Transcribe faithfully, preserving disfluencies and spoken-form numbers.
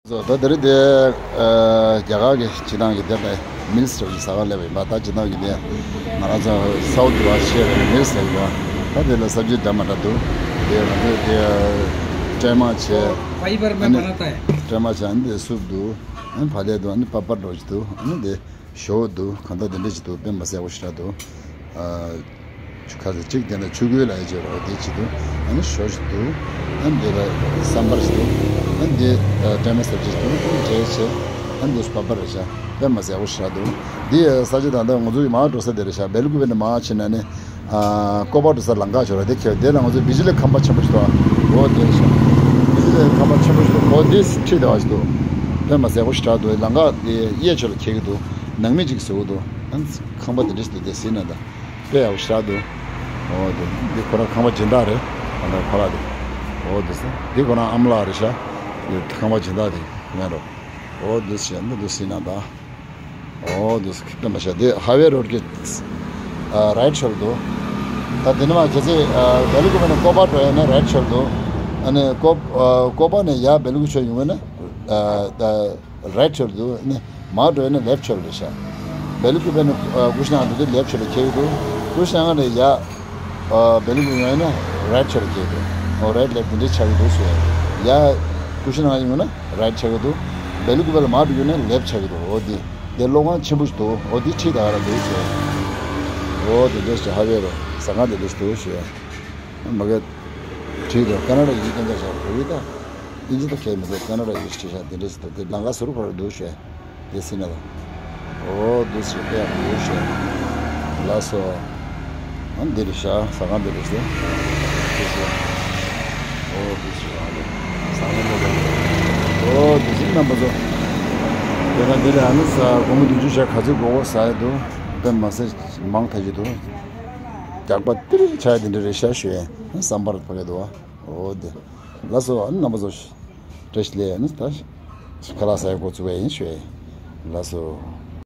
ད་དེ་རིང་དེ་རྒྱ་གར་གྱི་སྤྱི་བཏང་གི་དེ་ལ་མིལ་སི་ཟེར་བའི་ས་ཁར་སླེབས་པ་ཡིན་པ། ད་སྤྱི་བཏང་གི་དེ་ང་རང་ཚོ་སའུ་ཐི་བ་ཤེས་པའི་མིལ་སི་ཟེར་བ། ད་དེ་ལ་སབ་ཇི་འདྲ་མི་འདྲ་འདུག་དེ་ང་ཚོས་དེ་སྤྲད་མ་བྱས། ཕའི་བར་མེ་ཨ་ནི་སྤྲད་མ་བྱས། ཨ་ནི་དེ་སུབ་འདུག་ཨ་ནི་བ་ལེ་འདུག་ཨ་ནི་པ་པར་འདྲ་ཅིག་འདུག་ཨ་ནི་དེ་ཞོ་འདུག་གང་ལྟར་དེ་འདྲ་ཅིག་འདུག་དཔེ་མ་སྲིད་ཡག་པོ་ཞེ་དྲག་འདུག་ཨ། ཁ་ཟས་གཅིག་དེ་ན་ཆུ་ཁོལ་ལ་ཡ་བྱེད་རོགས་དེ་བྱེད་དུ། ཨ་ནི་ཞོ་ཞིག་འདུག་ཨ་ནི་འདི་ལ་སམ་བར་ཞིག་འདུག་ཨ་ནི་འདི་ཨ་ཏྲེ་མ་སབ་ཅིག་འདུག་ཨ་ནི་འབྲས་ཆེ། ཨ་ནི་འདི་སུ་པ་པར་རེད་ཤག་དཔེ་མ་སྲིད་ཡག་པོ་ཞེ་དྲག་འདུག་འདི་ས་ཆ་ད་ལྟ་ང་ཚོ་ཡི་མར་འགྲོ་ས་དེ་རེད་ཤག་བེ་ལི་ཀུ་པེ་ནས་མར་ཕྱིན་ན་ནི་ཨ་ཀོ་པ་འགྲོ་ས་ལམ་ཁ་ཞིག་རེད། དེ་ཁེལ་དེ་ལ་ང་ཚོ་བི་ཇི་ལི་ཁང་པ་ཆེན་པོ་ཞིག་འདུག་འོ་དེ་རེད་ཤག་བི་ཇི་ལི་ཁང་པ་ཆེན་པོ་ཞིག་འདུག་འོ་དེ་ཁྲིད་བསྡད་པ་ཞིག་འདུག་དཔེ་མ་སྲིད་ཡག་པོ་ཞེ་དྲག་འདུག་ལམ་ཁ་དེ་གཡས་ཕྱོགས་ལ་འཁེལ་གི་འདུག་ནང་མི་གཅིག་བཟོ་གི་འདུག་ཨ་ནི་ཁང་པ་དེ་འདྲ་ཞིག་འདུག་དེ་ཟིན་ན་ད། དཔེ་ཡག་པོ་ཞེ་དྲག་འདུག་འོ་དེ་འདི་ཁོ་རང་ཁང་པ་སྦྱིན་བདག་རེད། ཨ་ནི་ཁོ་རང་དེ། འོ་དེ་ས་འདི་ཁོ་རང་ཨ་མ་ལགས་རེད་ཤག་འདི་ཁང་པ་སྦྱིན་བདག་དེ་ཡིན་རོ། འོ་དེ་ཞེ་འདི་འདི་སྲིད་ན་ད། འོ་དེ་ས་ཁི་དེ་མ་ཤ་དེ་ཧའི་ཝེ་རོ་ཌི་གི་ཨ་རའིཊ་ཕྱོགས་འདུག་ད་དེ་ནས་མ་གལ་སྲིད་ཨ་བེ་ལི་ཀུ་པེ་ནས་ཀོ་པ་འགྲོ་ཡ་ན་རའིཊ་ཕྱོགས་འདུག་ཨ་ནི་ཀོ་ཨ་ཀོ་པ་ནས་ཡར་བེ་ལི་ཀུ་ཕྱོགས་ཡོང་བ་ན་ཨ་ད། རའིཊ་ཕྱོགས་འདུག་ནི་མར་འགྲོ་ཡ་ན་ལེཕ་ཕྱོགས་རེད་ཤག་བེ་ལི་ཀུ་པེ་ནས་ཨ་ཀུ་ཤི་ན་ང་འགྲོ་དུས་ལེཕ་ཕྱོགས་ལ་འཁེལ་གི་འདུག་ཀུ་ཤི་ན་ང་ནས་ཡ་ཨ་བེ་ལི་ཀུ་ཡོང་ཡ་ན་རའིཊ་ཕྱོགས་ལ་འཁེལ་གི་འདུག་འོ་རའིཊ་ལེཕ་འདི་འདྲས་ཆགས་ཀྱི་འདུག་ཟེར། ཡ་ཀུ་ཤི་ན་ང་ཡོང་ན་རའིཊ་ཆགས་ཀྱི་འདུག་བེ་ལི་ཀུ་པེ་ལ་མར་འགྲོ་ཡོང་ན་ལེཕ་ཆགས་ཀྱི་འདུག་འོ་འདི་འདི་གློག་ཁང་ཆེན་པོ་ཞིག་འདུག་འོ་འདི་ཁྲིད་ད་ག་ར་འདུག་ཟེར། འོ་དེ་འདྲས་ཞིག་ཧ་བེ་རོ་ཟ་ཁང་དེ་འདྲས་ཞིག་འདུག་ཟེར། མ་གི་བྲིས་འདུག་ཀ་ན་ཌ་ཡིག་སྐད་ཆ་བཤད་བོད་ཡིག་དང་དབྱིན་ཇི་དང་ཁྱད་མི་འདུག་ཀ་ན་ཌ་ཡིག་བྲིས་བཞག་དེ་འདྲས་སུ་འདུག་དེ་ལམ་ཁ་ཟུར་ཁོ་ར་འདུག་ཞེས་དེ་སྲིད་ན་ད། འོ་འདུག་ཞེས་དཔེ་ཡག་འདུག་ཞེས། ལགས་སོ། ཨ་འདི་རེད་ཤག་ཟ་ཁང་འདི་རེད་ཤག་འདི་ཞེས། འོ་འདུག་ཞེས་རང་རེད། ཟ་ཁང་འདི་རེད། འོ་འདི་ཞིག་རྣམ་པ་ཚོ། དེ་ན་འདི་ལ་ཨ་ནི་ས་སྒོར་མོ་བདུན་ཅུ་བྱས་ག་ཚོད་དགོས་གོ་ཟ་ཡ་འདུག་དཔེ་མ་སྲིད་མང་ཐག་ཆོད་འདུག་རྒྱག་པ་ཏིར་ཆགས་དེ་འདྲ་རེད་ཤག་ཞུ་ཡ། སམ་བར་ཕ་གི་འདུག་བ། འོ་དེ། ལགས་སོ། ཨ་ནི་རྣམ་པ་ཚོ་བཀྲ་ཤིས་བདེ་ལེགས། ཨ་ནི་ད་ཁ་ལག་ཟ་ཡ་འགོ་བཙུགས་པ་ཡིན་ཞུ་ཡ། ལགས་སོ།